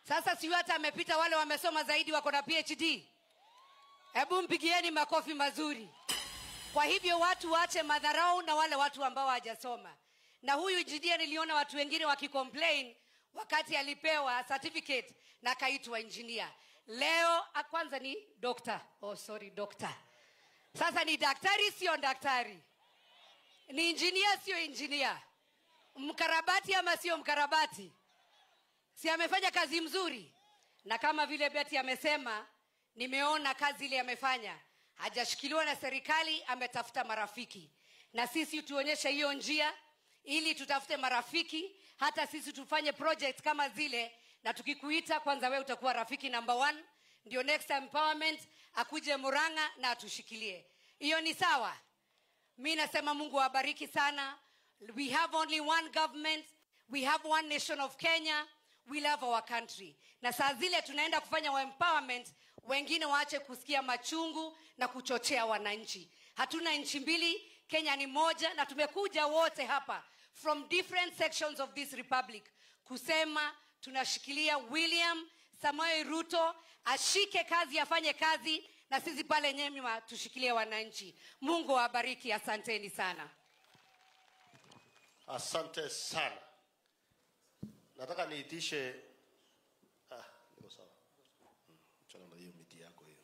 Sasa si hata amepita wale wamesoma zaidi wako na PhD. Hebu mpigieni makofi mazuri. Kwa hivyo watu waache madharau na wale watu ambao hawajasoma. Na huyu engineer niliona watu wengine wakicomplain wakati alipewa certificate na akaitwa engineer. Leo kwanza ni doctor. Oh sorry, doctor. Sasa ni daktari sio daktari. Ni engineer sio engineer. Mkarabati ama sio mkarabati. Si amefanya kazi mzuri. Na kama vile Betty amesema, nimeona kazi ile amefanya. Hajashikiliwa na serikali, ametafuta marafiki. Na sisi tuonyeshe hiyo njia ili tutafute marafiki, hata sisi tufanye project kama zile, na tukikuita kwanza wewe utakuwa rafiki number 1, ndio next empowerment akuje Murang'a na atushikilie. Hiyo ni sawa. Mimi nasema Mungu awabariki sana. We have only one government, we have one nation of Kenya. We love our country. Na saa zile tunaenda kufanya empowerment, wengine waache kusikia machungu na kuchochea wananchi. Hatuna nchi mbili, Kenya ni moja, na tumekuja wote hapa from different sections of this republic kusema tunashikilia William Samoei Ruto ashike kazi, afanye kazi, na sisi pale nyuma tushikilie wananchi. Mungu awabariki, asanteni sana. Asante sana. Nataka niitishe, niko sawa. Chana na hiyo miti yako hiyo.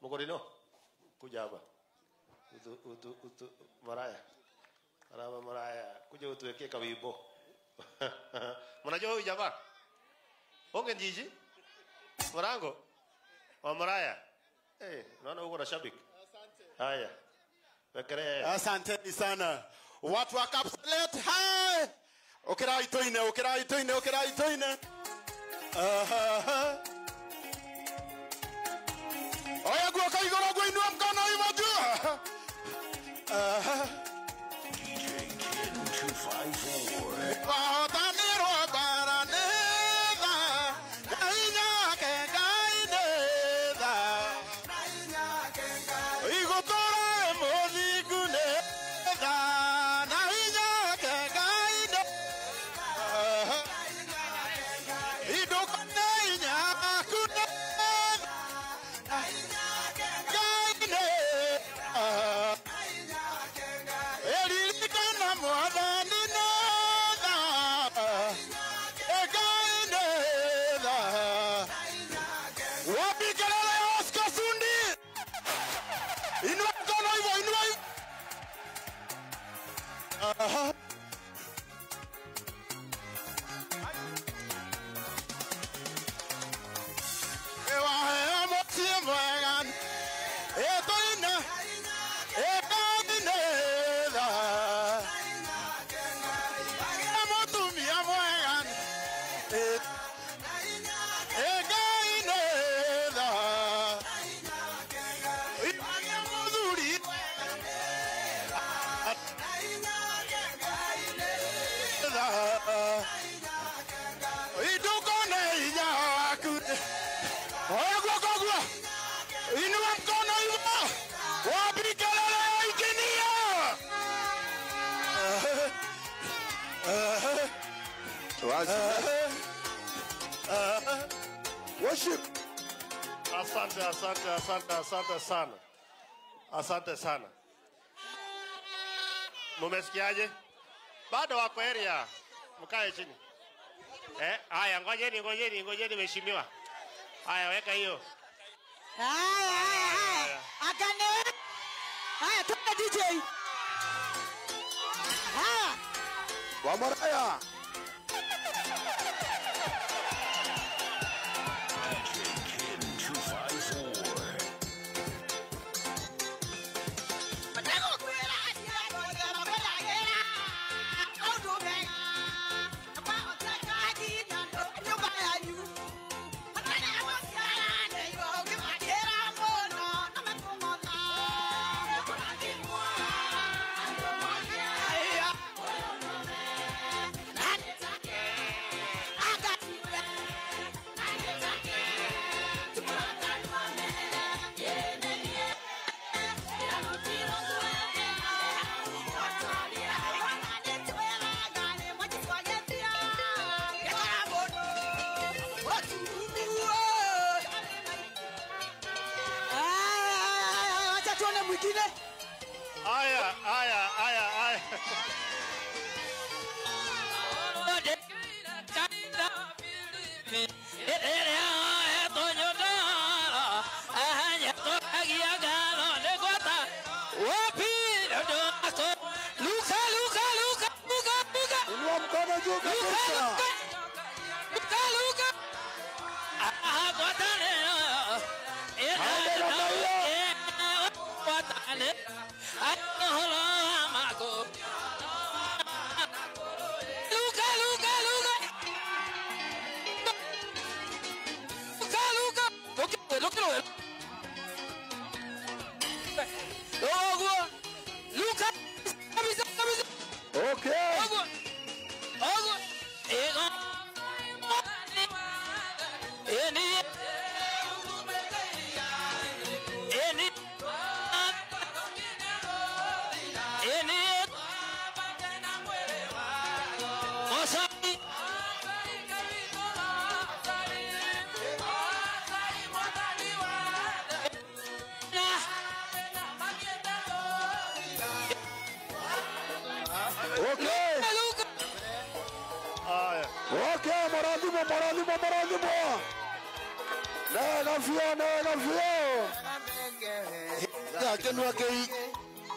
Mugorino, kuja hapa. Utu Maraya. Maraba Maraya, kuja utuwekee kawibo. Mnajua huyu jamaa? Onge njiji? Morango? Wa Maraya. Naona uko na shabiki. Asante. Haya. Wekelea. Asanteni sana. Watu wa Kapseret, hai! Okera itoine, okera itoine, okera itoine. Oya guoka igoro guinua mkono hivyo juu. DJ Ken 254. Wahotanirwo bara nĩ tha, Ngai nyake Ngai nĩ tha. Igũtũra mũthingu nĩ tha, Ngai nyake Ngai nĩ tha. Indũkane nyaku nĩ tha, Ngai nĩ tha. Eririkana Mwathani nĩ tha, Ngai nĩ tha. Wapi kelele ya Oscar Sundi? Inua mkono hivyo, inua hivyo. Ewaheo mũciĩ mwega, ĩtũine, Ngai nĩ tha. Mũtumia mwega, Ngai nĩ tha. Mũthuri tha. Indũkone hinya waku. Oya guoko guo. Inua mkono hivyo. Wapi kelele ya injinia? Worship. Asante, asante, asante, asante sana. Asante sana. Mumesikiaje? Bado wako area. Mkae chini. Haya, ngojeni, ngojeni, ngojeni mheshimiwa. Haya, weka hiyo. Haya, haya, haya. Akane. Haya, toka DJ. Haya. Wa Maraya. DJ Ken 254. Yeah. mwingine. Aya, aya, aya, aya. Inua mkono juu kabisa. Okay. Okay. Okay, moradimo, moradimo, moradimo. Nega fio, nega fio. Gakenwa kei.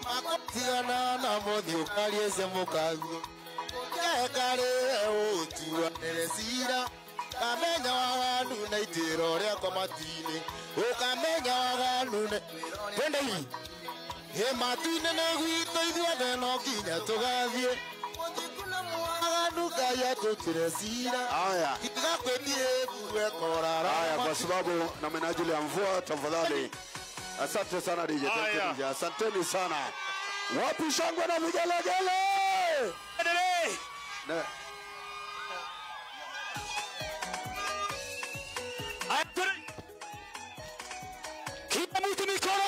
Makotigana na mothi ukariese mukagu. Kekare utua neresira. Kamenya waganu na itiro rĩakwa matu-inĩ. Ũkamenya waganu na twende hivi. He matu-inĩ nĩ gwitũ ithuothe no nginya tũgathiĩ. Haya. Haya, kwa sababu na minajili ya mvua, tafadhali. Asante sana DJ. Thank you DJ. Asanteni sana. Wapi shangwe na vigelegele? Ne. Kila mtu mikono.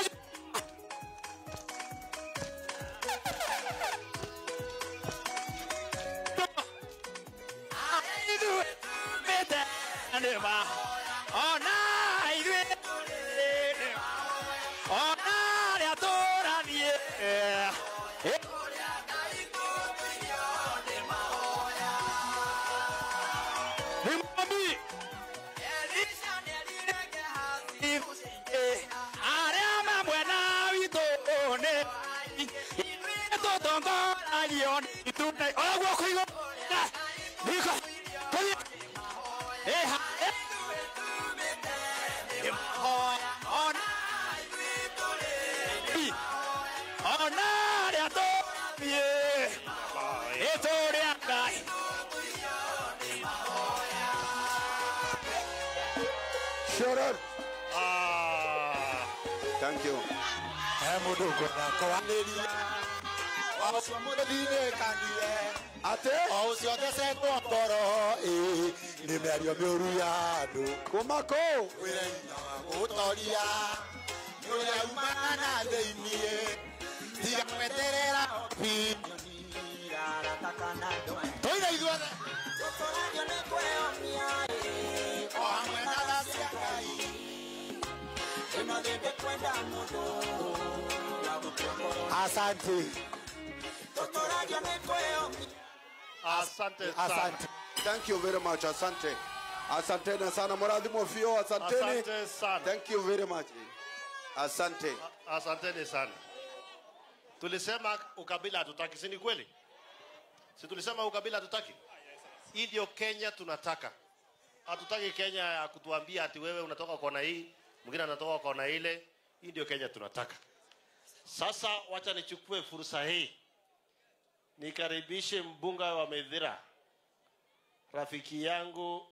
Shut up. Thank you. Ate Kumako Asante. Asante sana. Asante. Thank you very much. Asante. Asanteni sana Moradhi Fio, asanteni. Asante sana. Thank you very much. Asante. Asanteni sana. Tulisema ukabila hatutaki, si ni kweli? Si tulisema ukabila hatutaki? Hii ndio Kenya tunataka. Hatutaki Kenya ya kutuambia ati wewe unatoka kona hii, mwingine anatoka kona ile. Hii ndio Kenya tunataka. Sasa wacha nichukue fursa hii nikaribishe mbunge wa Mathira, rafiki yangu.